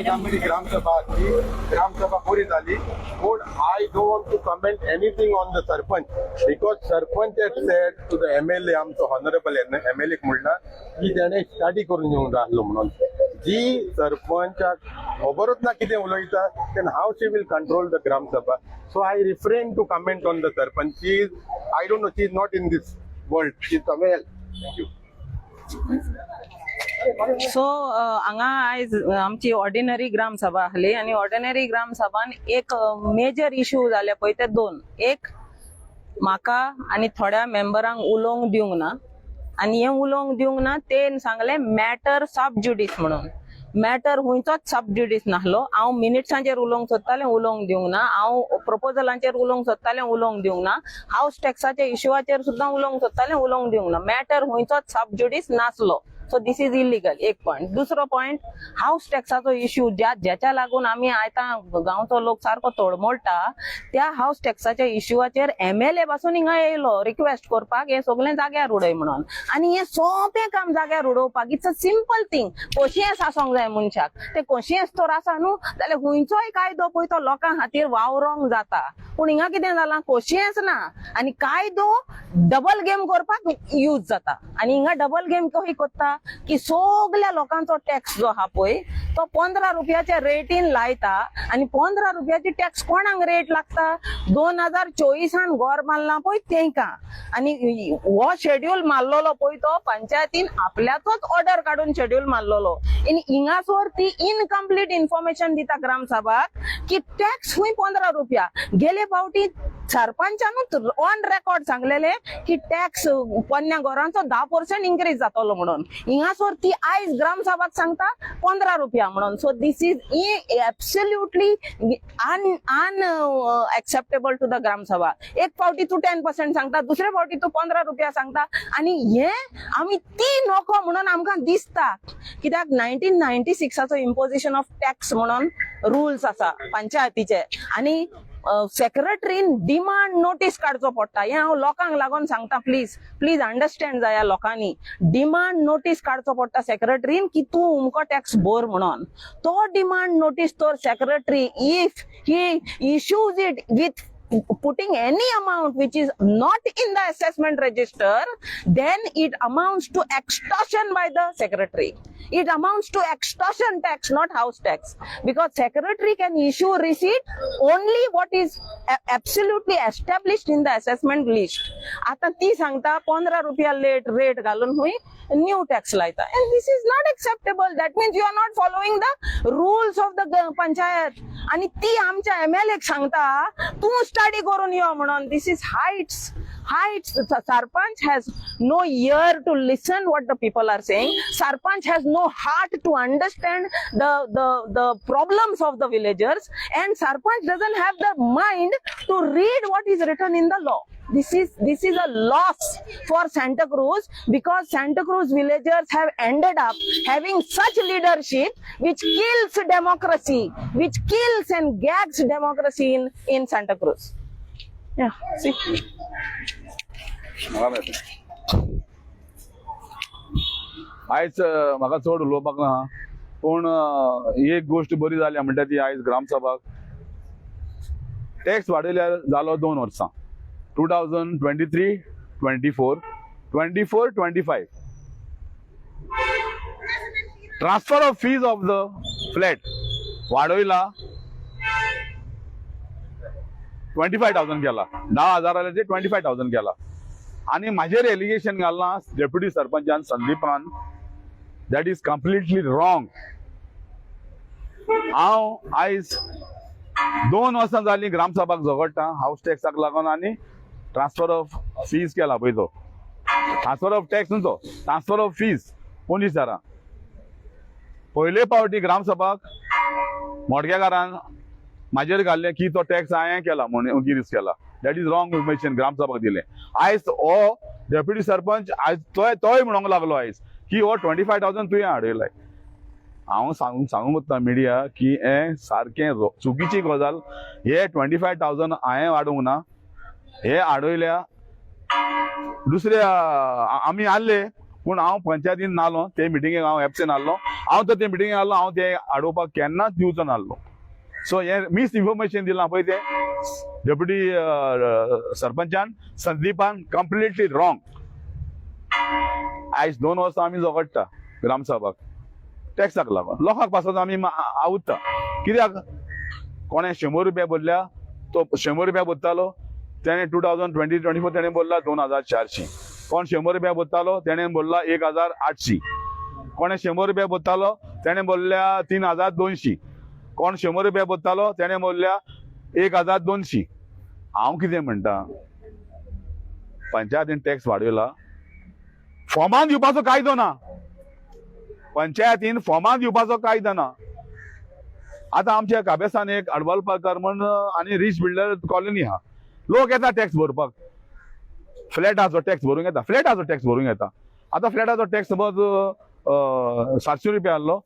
आयज आमची ग्रामसभा आसली. ग्रामसभा बरी जाली, पूण I don't want to comment anything on the sarpanch because sarpanch had said to the MLA, आमचो हॉनरेबल एमएलए म्हणला की तेणे स्टडी करून येवंक जाय आसलो म्हणून. जी सरपंचाक खबरूच ना कितें उलयता, then how she will control the Gram Sabha? So I refrain to comment on the sarpanch. She is, I don't know, she is not in this world, she is somewhere. Thank you. So हांगा आयज आमची ordinary gram sabha आसली आनी ordinary ग्रामसभान एक major issue जाले पळय ते दोन. एक, म्हाका आनी थोड्या मेंबरांक उलोवंक दिवंक ना आनी हें उलोवंक दिवंक ना ते सांगलें मॅटर सब ज्युडीस म्हणून. मॅटर खंयचोच सब ज्युडीस नासलो. हांव मिनिट्सांचेर उलोवंक सोदतालें, उलोवंक दिवंक ना. हांव प्रपोजलांचेर उलोवंक सोदतालें, उलोवंक दिवंक ना. हावस टॅक्साच्या इशुवाचेर सुद्दां उलोवंक सोदतालें, उलोवंक दिवंक ना. मॅटर खंयचोच सब ज्युडीस नासलो. सो this is illegal, एक पॉयंट. दुसरो पॉयंट, हावस टॅक्साचो इश्यू, ज्या ज्याच्या लागून आमी आयतां गांवचो लोक सारको तळमळटा, त्या हावस टॅक्साच्या इश्यूवाचेर एमएलए पासून हिंगा येयलो रिक्वेस्ट करपाक, हें सगळें जाग्यार उडय म्हणून. आनी हें सोंपें काम जाग्यार उडोवपाक, it's a simple thing. कोशियेंस आसोंक जाय मनशाक. ते कोशियेंस तर आसा न्हू जाल्यार खंयचोय कायदो पळय तो लोकां खातीर वावरोंक जाता. पूण हिंगा कितें जालां, कोशियेंस ना आनी कायदो डबल गेम करपाक यूज जाता. आनी हिंगा डबल गेम कशी करता की सगल्या लोकांचो टॅक्स जो आहा पळय तो 15 रुपयाच्या रेटीन लायता. आनी 15 रुपयाची टॅक्स कोणाक रेट लागता? 2024 घर मारला पळय तेंकां. आनी हो शेड्यूल मारलेलो पळय तो पंचायतीन आपल्याचोच ऑर्डर काडून शेड्यूल मारलेलो. आनी हिंगासर ती इनकम्प्लीट इन्फॉर्मेशन दिता ग्रामसभाक की टॅक्स खंय 15 रुपया. गेले फावटी सरपंचानूच ऑन रेकॉर्ड सांगलेले की टॅक्स पोन्न्या घरांचो 10% इन्क्रीज जातलो म्हणून. हिंगासर ती आयज ग्रामसभाक सांगता 15 रुपया म्हणून. So this is absolutely unacceptable to the Gram Sabha. एक फावटी तूं 10% सांगता, दुसरे फावटी तूं 15 रुपया सांगता. आनी हे आमी ती नको म्हणून आमकां दिसता, कित्याक 1996चो इम्पोजिशन ऑफ टॅक्स म्हणून रुल्स आसा पंचायतीचे आनी सेक्रेटरीन डिमांड नोटीस काडचो पडटा. हें हांव लोकांक लागून सांगता, प्लीज प्लीज अंडरस्टँड जाया लोकांनी. डिमांड नोटीस काडचो पडटा सेक्रेटरीन की तूं उमको टॅक्स भर म्हणून. तो डिमांड नोटीस तर secretary, if he issues it with putting any amount which is not in the assessment register, then it amounts to extortion by the secretary. It amounts to extortion tax, not house tax, because secretary can issue receipt only what is absolutely established in the assessment list. आता ती सांगता 15 रुपया late rate घालून हुई new tax लायता, and this is not acceptable. That means you are not following the rules of the panchayat. आणि ती आमच्या एमएलए सांगता तूं स्टडी करून यो म्हणून. This is heights, heights. Sarpanch has no ear to listen what the people are saying. Sarpanch has no heart to understand the problems of the villagers, and sarpanch doesn't have the mind to read what is written in the law. This is a loss for Santa Cruz because Santa Cruz villagers have ended up having such leadership which kills democracy, which kills and gags democracy in Santa Cruz. Yeah, see. म्हाका मेळटा. आयज म्हाका चड उलोवपाक ना, पूण एक गोश्ट बरी जाल्या म्हणटा ती आयज ग्रामसभाक टॅक्स वाडयल्यार जालो 2 वर्सां, 2023 24, 24 25. Transfer of fees of the flat वाडयला, 25,000 केला. 10,000 जाल्यार ते 25,000 केला. आनी म्हाजेर एलिगेशन घालना डेप्युटी सरपंचान संदीपान, that is completely wrong. हांव आयज 2 वर्सां जालीं ग्रामसभाक झगडटा हावस टॅक्साक लागून आनी ट्रान्सफर ऑफ फीज केला पळय तो, ट्रान्सफर ऑफ टॅक्स न्हू तो, ट्रान्सफर ऑफ फीज 25,000. पयले फावटी ग्रामसभाक मोडकेकारान म्हाजेर घाल्लें की तो टॅक्स हांवें केला म्हणून गिरीस केला. That is wrong information ग्रामसभाक दिलें. आयज हो डेप्युटी सरपंच आयज तोय तोय म्हणूंक लागलो आयज की हो 25,000 तुवें हाडयलाय. हांव सांगूंक सांगूंक वता मिडिया की हें सारकें चुकीची गजाल. हे 25,000 हांवें वाडोवंक ना, हे हाडयल्या दुसऱ्या आमी आहले, पूण हांव पंचायतीन नालो ते मिटिंगेक, हांव एबसेंट आहलो. हांव तर ते मिटिंगेक आसलो, हांव ते आडोवपाक केन्नाच दिवचो नासलो. सो हे मिस इन्फॉर्मेशन दिलां पळय तें डेप्युटी सरपंचान संदीपान, कंप्लिटली रॉंग. आयज 2 वर्सां आमी झगडटा ग्रामसभाक टॅक्साक लागून. लोकांक पासत आमी आवुत्ता. कित्याक कोणें 100 रुपया भरल्या, तो 100 रुपया भरतालो तेणें 2024 तेणें भरला 2400. कोण 100 रुपया भरतालो तेणें भरला 1800. कोणें 100 रुपया भरतालो तेणें भरल्या 3200. कोण 100 रुपया भरतालो तेणें भरल्या 1200. हांव कितें म्हणटा, पंचायतीन टॅक्स वाडयला, फॉर्मान दिवपाचो कायदो ना. पंचायतीन फॉर्मान दिवपाचो कायदो ना. आतां आमच्या काबेसान एक अडवालपारकर म्हण आनी रिच बिल्डर कॉलनी आहा. लोक येता टॅक्स भरपाक, फ्लॅटाचो टॅक्स भरूंक येता, फ्लॅटाचो टॅक्स भरूंक येता. आतां फ्लॅटाचो टॅक्स समज 700 रुपया आहलो,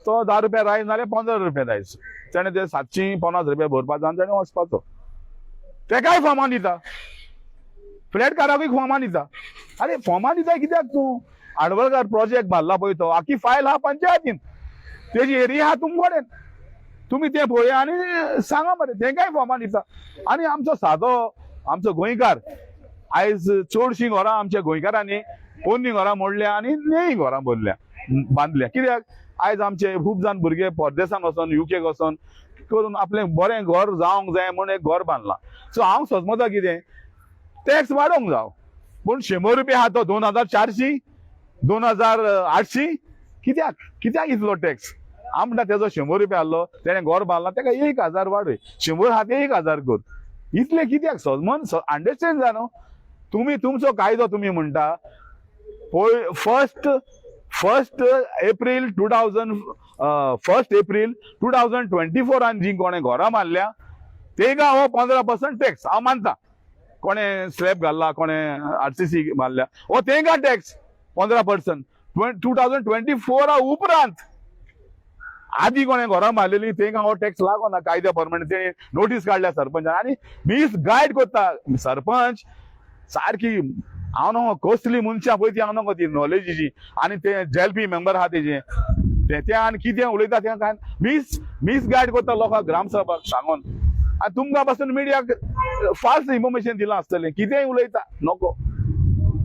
तो 10 रुपया रायज नाल्यार 15 रुपया रायज. तेणें ते 750 रुपया भरपाचो आनी तेणें वचपाचो. तेकाय फॉर्मान दिता, फ्लॅटकाराकूय फॉर्मान दिता. आरे, फॉर्मान दिता कित्याक तूं? आडवळकार प्रोजेक्ट बांदला पळय, तो आखी फायल आहा पंचायतीन, तेजी एरिया आहा तुमचे कडेन. तुमी तें पळया आनी सांगा मरे. तेंकाय फॉर्मान दिता. आनी आमचो सादो आमचो गोंयकार, आयज चडशीं घरां आमच्या गोंयकारांनी पोन्नी घरां मोडल्या आनी नेयी घरां भरल्या, बांदल्या. कित्याक आयज आमचे खूब जाण भुरगे परदेसान वचोन, युकेक वचोन करून आपलें बरें घर जावंक जाय म्हूण एक घर बांदलां. सो हांव सजमता कितें, टॅक्स वाडोवंक जाव, पूण 100 रुपया आहा तो 2400, 2800 कित्याक? कित्याक इतलो टॅक्स? हांव म्हणटा, तेजो 100 रुपया आहलो, तेणें घर बांदला, तेका 1000 वाडय, 100 आहा ते 1000 कर. इतलें कित्याक? सजमन अंडरस्टँड जा न्हू तुमी. तुमचो कायदो तुमी म्हणटा पळय, 1 April 2024 जी कोणें घरां बांदल्या तेका हो 15% टॅक्स. हांव मानता, कोणें स्लॅब घाल्ला, कोणें आरसीसी मारल्या, हो तेंकां टॅक्स 15% 2024 उपरांत. आदी कोणें घरां मारलेली तेंकां हो टॅक्स लागना. कायद्या प्रमाणे तेणी नोटीस काडल्या सरपंचान आनी मीस गायड करता सरपंच सारकी. हांव न्हू कसली मनशां पळय ती, हांव न्हू ती नॉलेजीची आनी ते जेलपी मेंबर आहा तेजे ते ते आनी कितें उलयता तें काय मीस गायड करता लोकांक ग्रामसभाक सांगून. आनी तुमकां पासून मिडियाक फाल्स इन्फॉर्मेशन दिलां आसतलें, कितेंय उलयता नको.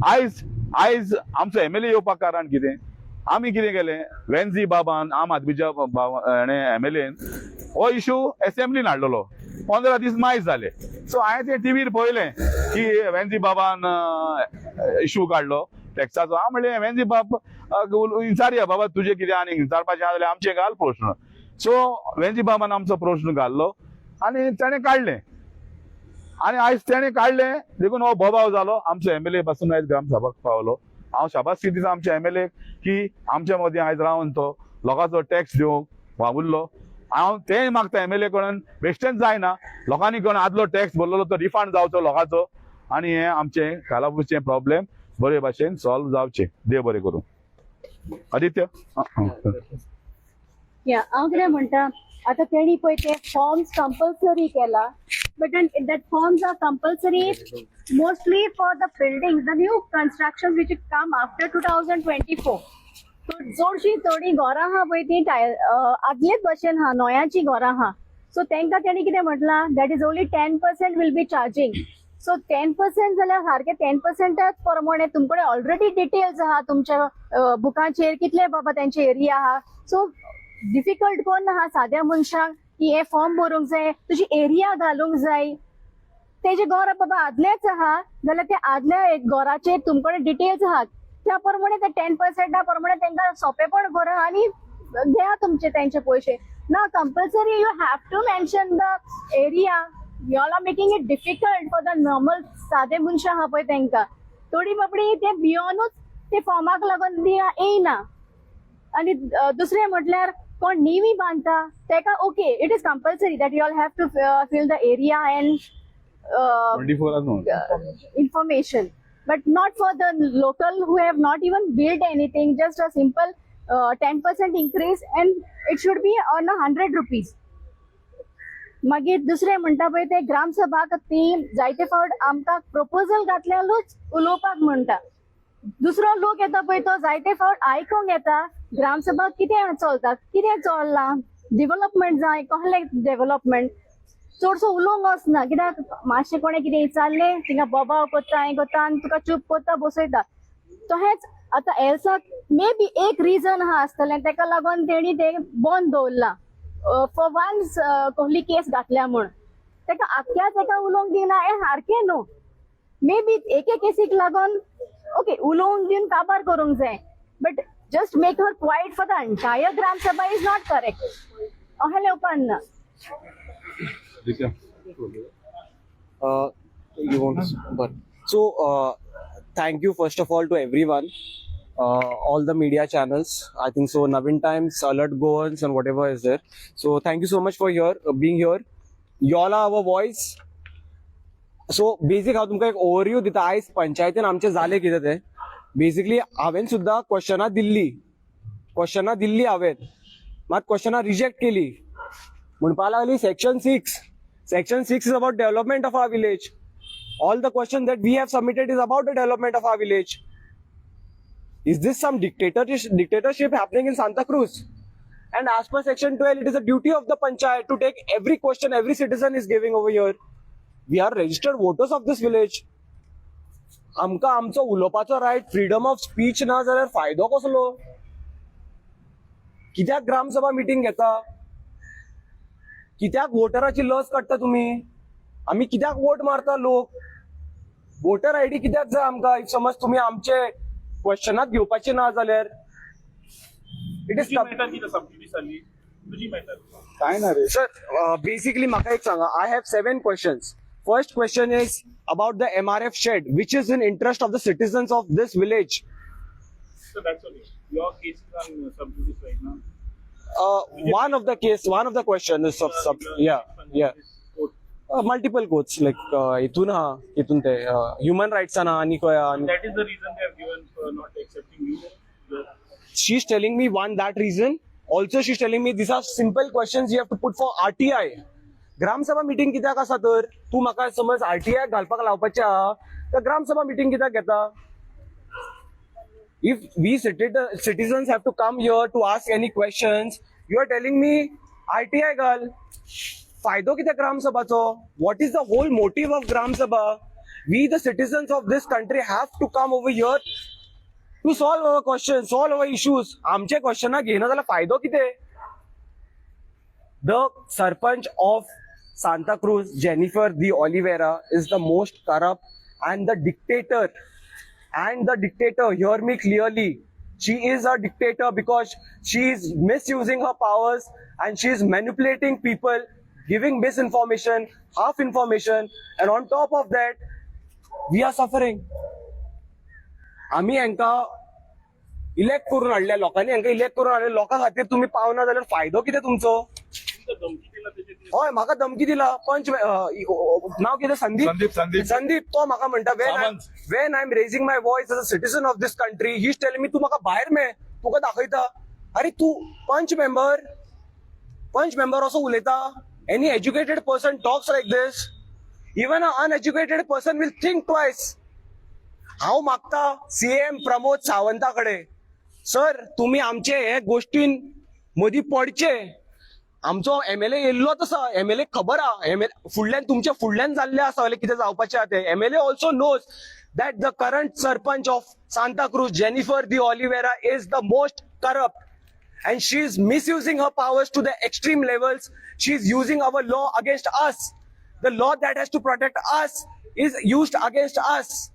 आयज आमचो एमएलए येवपाक कारण कितें? आमी कितें केलें, वेन्झी बाबान, आम आदमीच्या हेणें, एमएलएन हो इशू एसेंब्लीन हाडलेलो. 15 दीस मायज जाले. सो हांवें तें टिवीर पळयलें की वेन्झी बाबान इशू काडलो टॅक्साचो. हांव म्हणलें, वेन्झी बाब विचारया बाबा, तुजें कितें आनी विचारपाचें आहा जाल्यार आमचें घाल प्रश्न. सो वेन्झी बाबान आमचो प्रश्न घाल्लो आनी तेणें काडलें. आनी आयज तेणें काडलें देखून हो बोबाव जालो. आमचो एमएलए पासून आयज ग्रामसभाक पावलो. हांव शाबासकी दिता आमच्या एमएलए की आमच्या मदीं आयज रावन तो लोकांचो टॅक्स दिवंक वावुरलो. हांव तेंय मागता एमएलए कडेन, बेश्टेंच जायना, लोकांनी कोण आदलो टॅक्स भरलेलो तो रिफंड जावचो लोकांचो आनी हें आमचें कालापूरचें प्रॉब्लेम बरे भाशेन सॉल्व जावचें. देव बरें करूं. आदित्य आं, आं. या, हांव कितें म्हणटा, आतां तेणी पळय ते फॉर्म्स कंपल्सरी केला, but that forms are compulsory mostly for the building, the new construction which come after 2024. चडशीं थोडीं घरां आहा पळय ती आदलेच भशेन आहा, नोयाचीं घरां आहा. सो तांकां तेणी कितें म्हटलां, that is only 10% will be charging. So 10% जाल्यार सारकें 10%च प्रमाणे तुमकडे ऑलरेडी डिटेल्स आहा तुमच्या बुकांचेर, कितले बाबा तेंचे एरिया आहा. सो डिफिकल्ट कोण आहा साद्या मनशांक की हे फॉर्म भरूंक जाय, तुजी एरिया घालूंक जाय. तेजे घर बाबा आदलेच आहा जाल्यार ते आदल्या एक घराचेर तुमकडे डिटेल्स आहात, त्या प्रमाणे ते 10%ा प्रमाणे तांकां सोंपेपण करा आनी घेया तुमचे तेंचे पयशे. ना compulsory you have to mention the area. You all are making it difficult for the normal सादे मनशां आहा पळय तेंकां. थोडी बाबडी ते भियोनूच ते फॉर्माक लागून ती येयना. आनी दुसरें म्हटल्यार कोण नेवी बांदता तेका okay, it is compulsory that you all have to fill the area and 24 न्हू. Information, but not for the local who have not even built anything. Just a simple 10% increase, and it should be on ₹100. मागीर दुसरें म्हणटा पळय ते ग्रामसभाक ती जायते फावट आमकां प्रपोजल घातल्यारूच उलोवपाक म्हणटा. दुसरो लोक येता पळय तो जायते फावट आयकोंक येता ग्रामसभा कितें चलता, कितें चल्लां, डेव्हलपमेंट जाय, कसलें डेव्हलपमेंट. चडसो उलोवंक वचना कित्याक मातशें कोणें कितें विचारलें थिंगा बोबाव करता, हें करता आनी तुका चूप करता बसयता. तशेंच आतां एल्साक मे बी एक रिजन आहा आसतलें, तेका लागून तेणी तें बंद दवरलां फॉर वन्स, कसली केस घातल्या म्हूण तेका आख्ख्या तेका उलोवंक दिना हें सारकें न्हू. मे बी एके केसीक लागून ओके उलोवंक दिवन काबार करूंक जाय, but just make her quiet for the entire Gram Sabha is not correct. अहें उपान ना. You want to, but so thank you first of all to everyone, all the media channels, I think so Navin Times, Alert Goans and whatever is there. So thank you so much for here being here. You all are our voice. So basic हांव तुमकां एक overview दिता. आयज पंचायतीन आमचें जालें कितें तें. बेसिकली हांवें सुद्दां क्वेश्चनां दिल्ली, क्वेश्चनां दिल्ली हांवें, मात क्वेश्चनां रिजेक्ट केली. म्हणपा लागली section 6, section 6 is about development of our village. All the question that we have submitted is about the development of our village. Is this some dictatorship happening in Santa Cruz? And as per section 12, it is a duty of the panchayat to take every question every citizen is giving over here. We are registered voters of this village. आमकां आमचो उलोवपाचो right, freedom of speech ना जाल्यार फायदो कसलो? कित्याक gram sabha meeting घेता? कित्याक वोटराची लस काडटा तुमी? आमी कित्याक वोट मारता लोक? वोटर आयडी कित्याक जाय आमकां, if समज तुमी आमचे क्वेश्चनात घेवपाचे ना जाल्यार? It is तुजी मॅटर कितें सबज्युडीस जाली तुजी मॅटर? काय ना रे. सर, बेसिकली म्हाका एक सांगा, I have seven questions. First question is about the MRF shed, which is in interest of the citizens of this village. So that's okay. Your case is on sub judice right now. One of the case, one of the question is sub, yeah. Multiple courts, like हितून हा, हितून ते human रायट्सान हा आनी खंय हा. That is the reason they have given for not accepting you. She's telling me one, that reason. Also she's telling me these are simple questions you have to put for RTI. Gram Sabha meeting कित्याक आसा तर? तूं म्हाका समज RTI घालपाक लावपाचें आहा तर ग्रामसभा मिटींग कित्याक घेता? If we citizens have to come here to ask any questions, you are telling me RTI घाल. फायदो कितें ग्रामसभाचो? What is the whole motive of Gram Sabha? We, the citizens of this country, have to come over here to solve our question, solve our issues. आमचे क्वेश्चनां घेयना जाल्यार फायदो कितें? The sarpanch of Santa Cruz, Jennifer de Oliveira, is the most corrupt and the dictator. And the dictator, hear me clearly. She is a dictator because she is misusing her powers and she is manipulating people, giving misinformation, half information, and on top of that, we are suffering. आम्ही हांकां elect करून हाडल्या, लोकांनी हांकां elect करून हाडले. लोकां खातीर तुमी पावना जाल्यार फायदो कितें तुमचो? तुमकां धमकी दिला तेजे. हय, म्हाका धमकी दिला. पंच नाव कितें, संदीप. संदीप, संदीप. संदीप, तो म्हाका म्हणटा, when Sawant. When I am raising my voice as a citizen of this country, he telling me, तूं म्हाका भायर मे, तुका दाखयता. अरे, तूं पंच मेंबर, पंच मेंबर असो उलयता? Any educated person talks like this? Even a uneducated person will think twice. हांव मागता सीएम प्रमोद सावंता कडेन, सर, तुमी आमचे हे गोश्टीन मदीं पडचे. आमचो एमएलए येयल्लोच आसा, एमएलए खबर आहा. एमएल फुडल्यान, तुमच्या फुडल्यान जाल्लें आसा जाल्यार कितें जावपाचें आहा तें. MLA also knows that the current sarpanch of Santa Cruz, Jennifer de Oliveira, is the most corrupt and she is misusing her powers to the extreme levels. She is using our law against us. The law that has to protect us is used against us.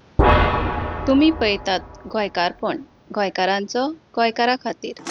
तुमी पळयतात गोंयकारपण, गोंयकारांचो गोंयकारा खातीर.